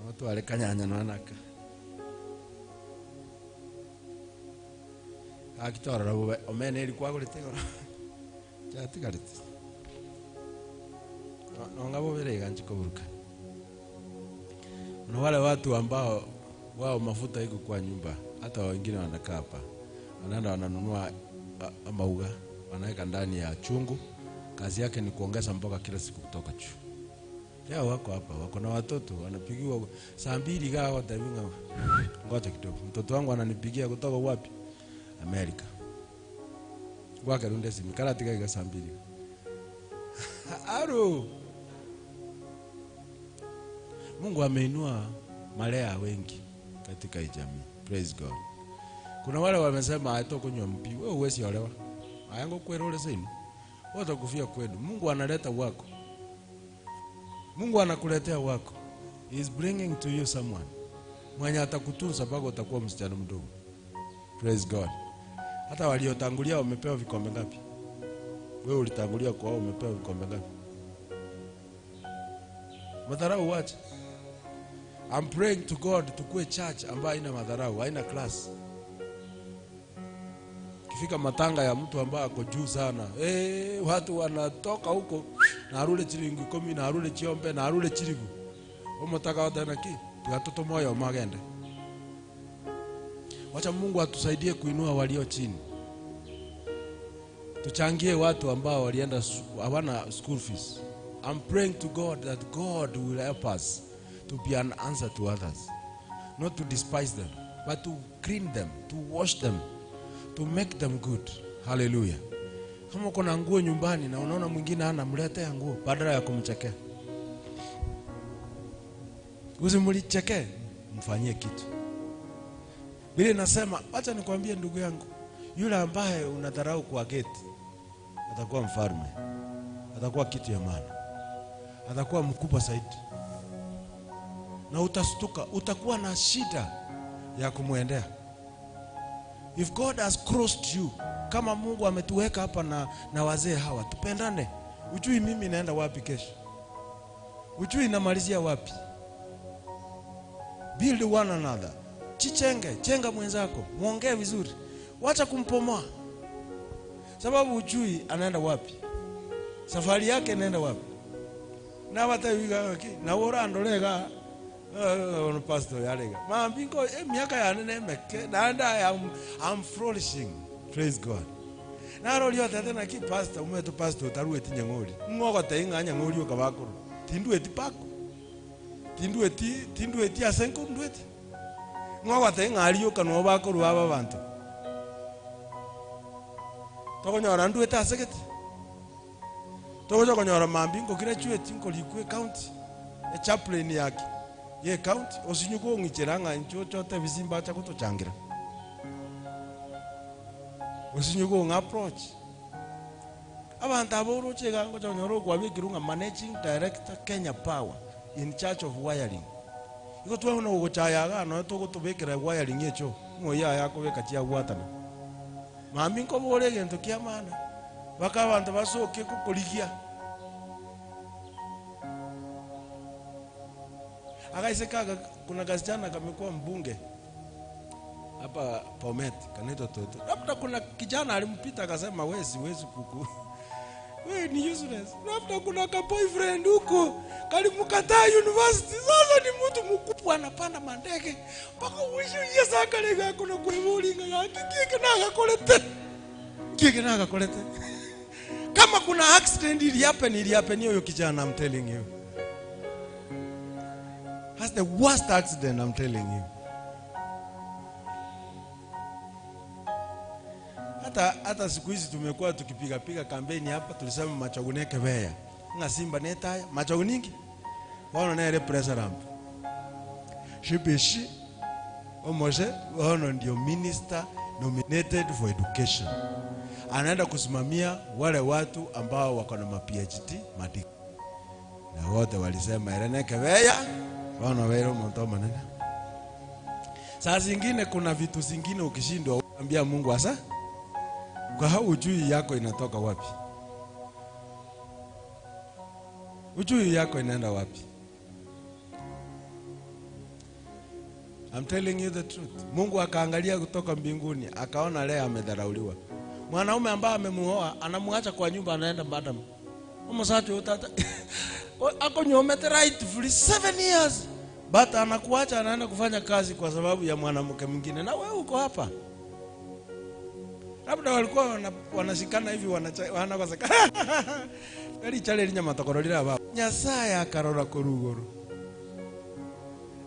no tware kanyanya no anaka. Gaki torora bube omene eri kwagorete igoro. Chatigarete. No ngabo bere iga nchikoburuka. Kuna wale watu ambao wao mafuta iko kwa nyumba, hata wengine wanakaa hapa. Wanaenda wananunua mauga, wanaweka ndani ya chungu. Kazi yake ni kuongeza mboga kila siku kutoka juu.
Lea wako hapa, wako na watoto wanapigiwa saa mbili iga agotebi ng'a ngocha kidogo. Mtoto wangu ananipigia kutoka wapi? Amerika. Ngwakera onde esimi, karatiga iga saa mbili iga. Aro! Mungu ameinua malea wengi katika hii jamii. Praise God. Kuna wale wamesema hatokunywa mpi, wewe huwezi olewa. Aya ngokwera ore seino. Wewe utakufia kwenu. Mungu analeta wako. Mungu anakuletea wako. He is bringing to you someone mwenye atakutunza mpaka utakuwa msichana mdogo. Praise God. Hata waliotangulia wamepewa vikombe ngapi? Wewe ulitangulia kwao umepewa vikombe ngapi? Madharau wache. I'm praying to God tukue church ambayo haina madharau, haina class. Kifika matanga ya mtu ambaye ako juu sana, eh, watu wanatoka huko na arule chiringi 10 na arule chiombe na arule chiribu. Omotaka otena ki? Tigatoto moyo magende. Wacha Mungu atusaidie kuinua walio chini. Tuchangie watu ambao walienda hawana school fees. I'm praying to God that God will help us to be an answer to others. Not to despise them, but to clean them, to wash them, to make them good. Hallelujah. Kama uko na nguo nyumbani na unaona mwingine hana, mletea nguo badala ya kumchekea. Usimlichekee, mfanyie kitu. Biblia inasema, acha nikwambie ndugu yangu, yule ambaye unadharau kwa geti atakuwa mfalme, atakuwa kitu ya maana, atakuwa mkubwa zaidi, na utastuka, utakuwa na shida ya kumwendea. If God has crossed you, kama Mungu ametuweka hapa na wazee hawa, tupendane. Ujui mimi naenda wapi kesho, ujui namalizia wapi. Build one another. Chichenge, chenga mwenzako, muongee vizuri, wacha kumpomoa, sababu ujui anaenda wapi, safari yake inaenda wapi. Na watawiga ki na wora andorega ono pastor yarega mambingo miaka yane nemeke nanda I'm flourishing. Praise God. Narori otete na ki pastor umeto pastor tarueti nyang'ori ng'ogote ing'a nyang'ori okabakuru tindueti pako tindueti tindueti asenko ndueti ng'ogote ing'a arioka no bakuru aba banto tokonyora nduete asegete togocha konyora mambi ngograduate nkorikwe county e chaplain yake ye county osinyu kong'ichera ng'a incho chote bisimba acha gotochangira osinyu kong'a approach abantu abo oroche iga ngocha konyora okwabekirwe ng'a managing director Kenya Power in charge of wiring. Igo twabona gogochaya iga noe togotobekera wiring echo ng'o yaya akobeka chiabwatana. Mambia nkobora egento kia maana mpaka abanto basoke gokorigia. Agaiseke aka kuna kasichana kamekuwa mbunge hapa Bomet kanaitwa Toto. Labda kuna kijana alimpita akasema wewe siwezi kuku. Wewe ni useless. Labda kuna ka boyfriend huko kalimkataa university. Sasa ni mtu mkubwa anapanda mandege mpaka uishi yesa kalega kuna kuemulinga ya kiki na gakolete. Kiki na gakolete. Kama kuna accident ili happen, ili happen hiyo kijana, I'm telling you. That's the worst accident, I'm telling you. Hata siku hizi tumekuwa tukipiga piga kampeni hapa, tulisema machaguneke weya. Nga simba netaya, machaguningi. Waona na ile pressure ramp. Shibishi Omoshe waona ndio minister nominated for education. Anaenda kusimamia wale watu ambao wako na ma PhD, ma degree. Na wote walisema ereneke weya. Waona wewe mtu manene. Saa zingine kuna vitu zingine ukishindwa ambia Mungu asa. Kwa hao ujui yako inatoka wapi? Ujui yako inaenda wapi? I'm telling you the truth. Mungu akaangalia kutoka mbinguni, akaona Lea amedharauliwa. Mwanaume ambaye amemuoa anamwacha kwa nyumba, anaenda madam. Omusacha utata. Akonyomete right for 7 years. But anakuacha anaenda kufanya kazi kwa sababu ya mwanamke mwingine. Na wewe uko hapa. Labda walikuwa wanashikana hivi wanakoseka. Tiga richare eri nyamatokoro rirabe abwo. Nyasaye akarora korwa igoro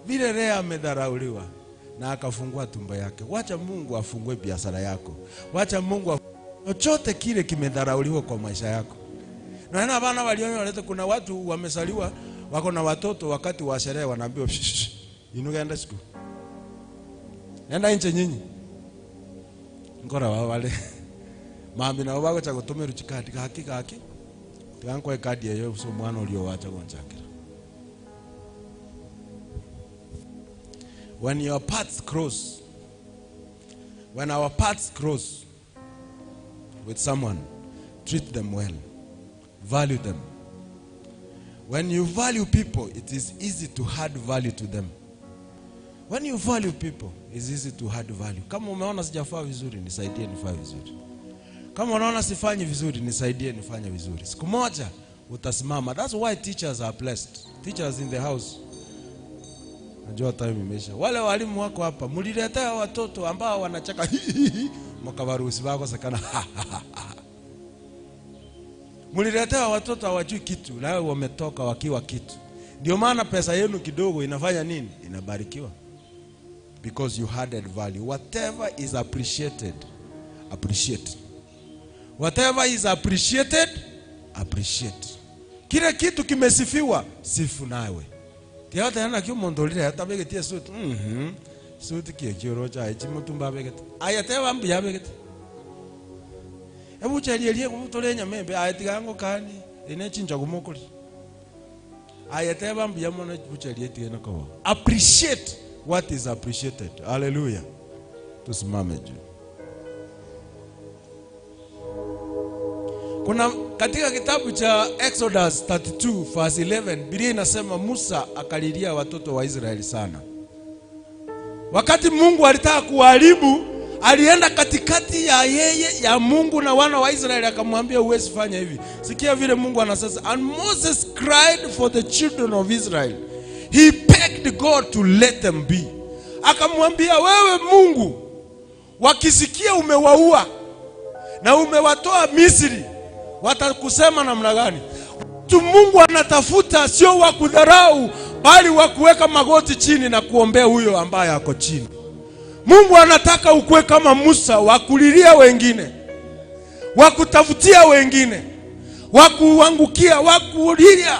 vile Lea amedharauliwa na akafungua tumbo yake. Wacha Mungu afungue biashara yako. Wacha Mungu chochote kile kimedharauliwa kwa maisha yako. Na na abana walionyorete, kuna watu wamesaliwa wako na watoto, wakati wa sherehe wanaambiwa "Shh, shh, shh, inuka enda siku enda nje nyinyi nkora wao wale mambi nabo bagocha gotomerwa chikadi gaki gaki tiga nkoe ekadi eyo ase omwana oria owacha gonchakera. When your paths cross, when our paths cross with someone, treat them well, value them. When you value people, it is easy to add value to them. When you value people, it's easy to add value. Kama umeona sijafaa vizuri, nisaidie nifanye vizuri. Kama unaona sifanyi vizuri, nisaidie nifanye vizuri. Siku moja utasimama. That's why teachers are blessed. Teachers in the house. Najua time imeisha. Wale walimu wako hapa, mliletea watoto ambao wanacheka mkawaruhusu wakosekana. Mliletea watoto hawajui kitu, na wametoka wakiwa kitu. Ndio maana pesa yenu kidogo inafanya nini? Inabarikiwa. Because you added value. Whatever is appreciated, appreciate. Whatever is appreciated, appreciate. Kile kitu kimesifiwa, sifu nawe. Tiata yana kyo mondolire atabegete suit. Suit kie kyoro cha chimutumba abegete. Aya tewa mbu yabegete. Ebucha lielie kubutole nyamembe aya tigango kani ine chinja kumokoli. Aya tewa mbu yamona bucha lietie nakowa. Appreciate what is appreciated. Hallelujah. Tusimame juu. Kuna katika kitabu cha Exodus 32 verse 11, Biblia inasema Musa akalilia watoto wa Israeli sana. Wakati Mungu alitaka kuharibu, alienda katikati ya yeye ya Mungu na wana wa Israeli akamwambia huwezi fanya hivi. Sikia vile Mungu anasema, and Moses cried for the children of Israel. He begged God to let them be. Akamwambia wewe Mungu, wakisikia umewaua na umewatoa Misri, watakusema namna gani? Mtu Mungu anatafuta sio wa kudharau, bali wa kuweka magoti chini na kuombea huyo ambaye ako chini. Mungu anataka ukuwe kama Musa, wa kulilia wengine, wa kutafutia wengine, wa kuangukia, wa kulilia.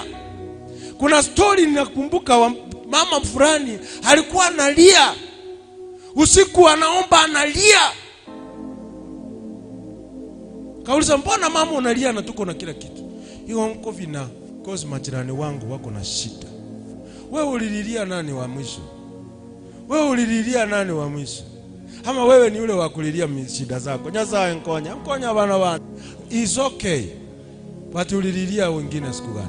Kuna story ninakumbuka wa mama fulani alikuwa analia usiku, anaomba analia. Kauliza, mbona mama unalia na tuko na kila kitu? Hiyo nko vina cause majirani wangu wako na shida. Wewe ulililia nani wa mwisho? Wewe ulililia nani wa mwisho? Ama wewe ni ule wa kulilia shida zako? Nyasaye nkonya, nkonya bana bana. It's okay. But ulililia wengine siku gani?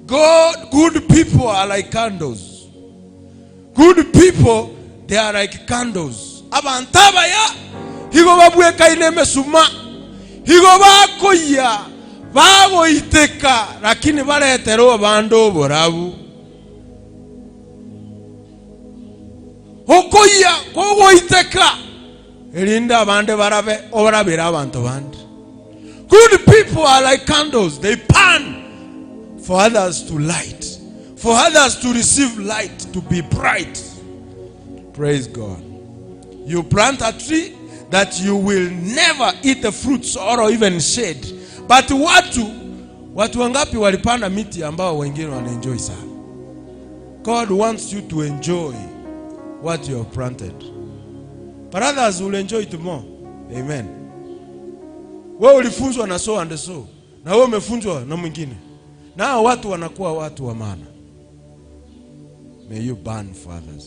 God, good people are like candles. Good people, they are like candles. Abantu abaya higo babwekaine emesuma, higo bakoya bagoiteka, lakini bareterwa abandu oborabu. Okoya kogoiteka erinde abande barabe obarabere abantu bande. Good people are like candles. They pan for others to light, for others to receive light, to be bright. Praise God. You plant a tree that you will never eat the fruits or even shade. But watu wangapi walipanda miti ambao wengine wanaenjoy sana? God wants you to enjoy what you have planted. But others will enjoy it more. Amen. Wewe ulifunzwa na so and so, na wewe umefunzwa na mwingine. Na hao watu wanakuwa watu wa maana. May you burn for others.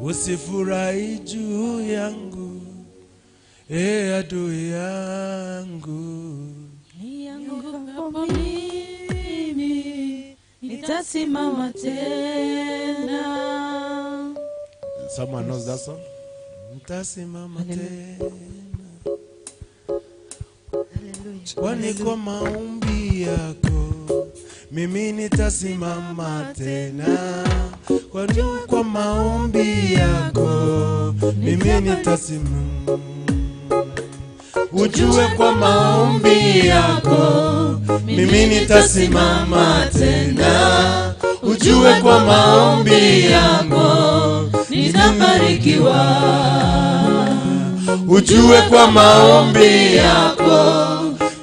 Usifurahi juu yangu, e adui yangu.
Niangukapo mimi nitasimama tena.
Someone knows that song? Nitasimama tena. Kwani kwa maombi yako mimi nitasimama tena. Kwani kwa maombi yako mimi nitasimama.
Ujue kwa maombi yako mimi nitasimama tena. Ujue kwa maombi yako
Nitabarikiwa.
Ujue kwa maombi yako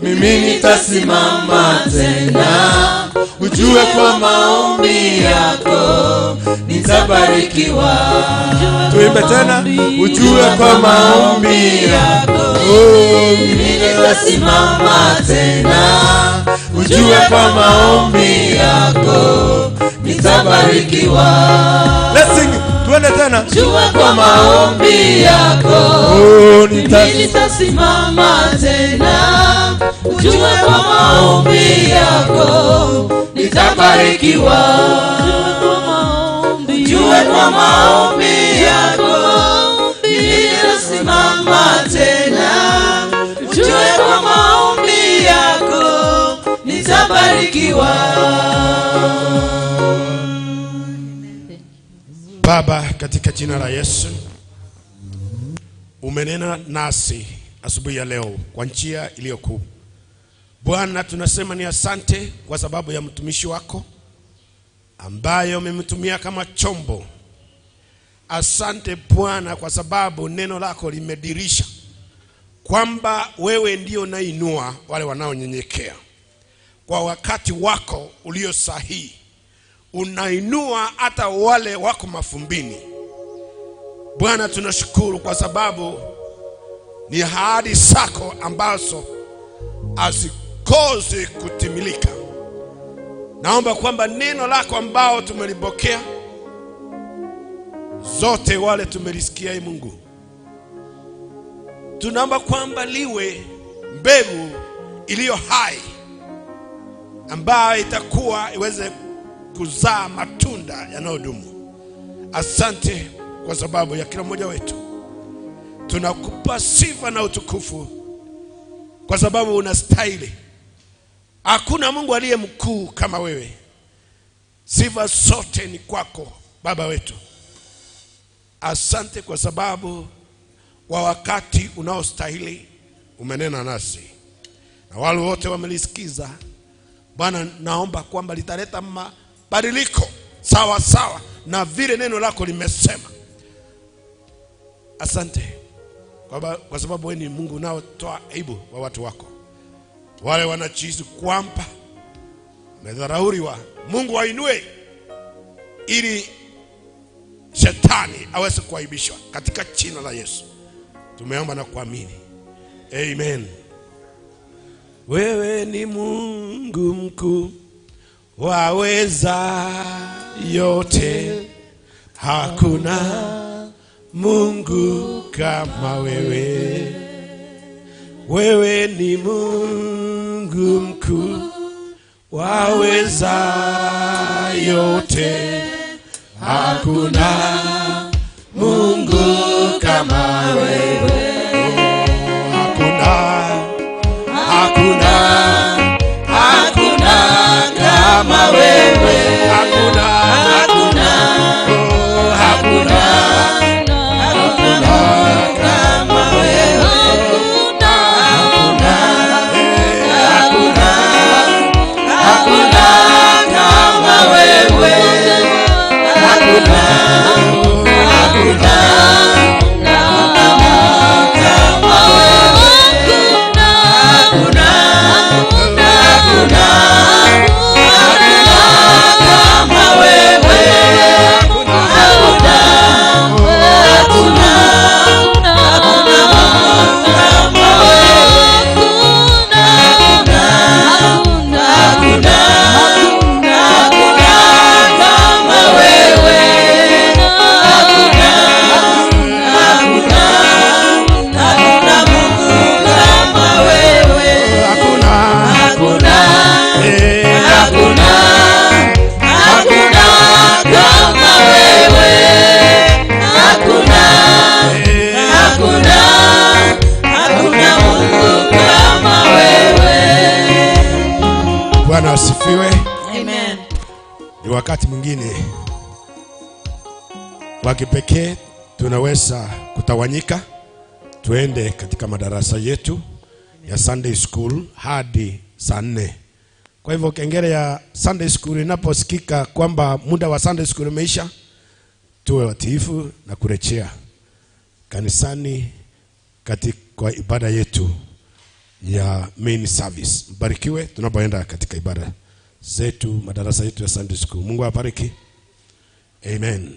mimi nitasimama tena. Ujue kwa maombi yako nitabarikiwa. Tuimbe tena. Ujue kwa maombi yako oh, mimi nitasimama tena. Ujue kwa maombi yako nitabarikiwa. Let's sing. Tuende tena.
Jua kwa maombi yako
Oh,
mimi nitasimama tena. Ujue kwa maombi yako nitabarikiwa. Ujue kwa maombi yako mimi nitasimama tena. Ujue kwa maombi yako nitabarikiwa.
Baba, katika jina la Yesu, umenena nasi asubuhi ya leo kwa njia iliyo kuu. Bwana, tunasema ni asante kwa sababu ya mtumishi wako ambaye umemtumia kama chombo. Asante Bwana kwa sababu neno lako limedirisha kwamba wewe ndio unainua wale wanaonyenyekea kwa wakati wako ulio sahihi unainua hata wale wako mafumbini. Bwana, tunashukuru kwa sababu ni ahadi zako ambazo hazikosi kutimilika. Naomba kwamba neno lako ambao tumelipokea zote wale tumelisikia, ee Mungu, tunaomba kwamba liwe mbegu iliyo hai ambayo itakuwa iweze kuzaa matunda yanayodumu. Asante kwa sababu ya kila mmoja wetu, tunakupa sifa na utukufu kwa sababu unastahili. Hakuna Mungu aliye mkuu kama wewe. Sifa zote ni kwako Baba wetu. Asante kwa sababu wa wakati unaostahili umenena nasi, na wale wote wamelisikiza. Bwana, naomba kwamba litaleta mabadiliko sawa sawa na vile neno lako limesema. Asante kwa sababu wewe ni Mungu unaotoa aibu wa watu wako, wale wanajihisi kwamba wamedharauliwa. Mungu wainue ili shetani aweze kuaibishwa katika jina la Yesu. Tumeomba na kuamini, amen. Wewe ni Mungu mkuu, waweza yote, hakuna Mungu kama wewe. Wewe ni Mungu mkuu, waweza yote, hakuna Mungu kama wewe. Hakuna, hakuna, hakuna kama wewe. Hakuna, hakuna, oh, hakuna, hakuna kama wewe. Hakuna, hakuna,
Hakuna kama wewe. Hakuna, hakuna, kama wewe. Hakuna, hakuna, hakuna kama wewe. Hakuna, hakuna, hakuna kama wewe. Hakuna, hakuna kama wewe. Hakuna, hakuna, hakuna Mungu kama wewe.
hakuna,
Hakuna,
eh,
hakuna, hakuna kama wewe. Hakuna,
eh.
hakuna, hakuna Mungu kama wewe.
Bwana asifiwe.
Amen.
Ni wakati mwingine wa kipekee tunaweza kutawanyika tuende katika madarasa yetu. ya Sunday School hadi saa 4. Kwa hivyo kengele ya Sunday School inaposikika kwamba muda wa Sunday School umeisha, tuwe watiifu na kurejea kanisani katika kwa ibada yetu ya main service. Mbarikiwe tunapoenda katika ibada zetu, madarasa yetu ya Sunday School. Mungu awabariki. Amen.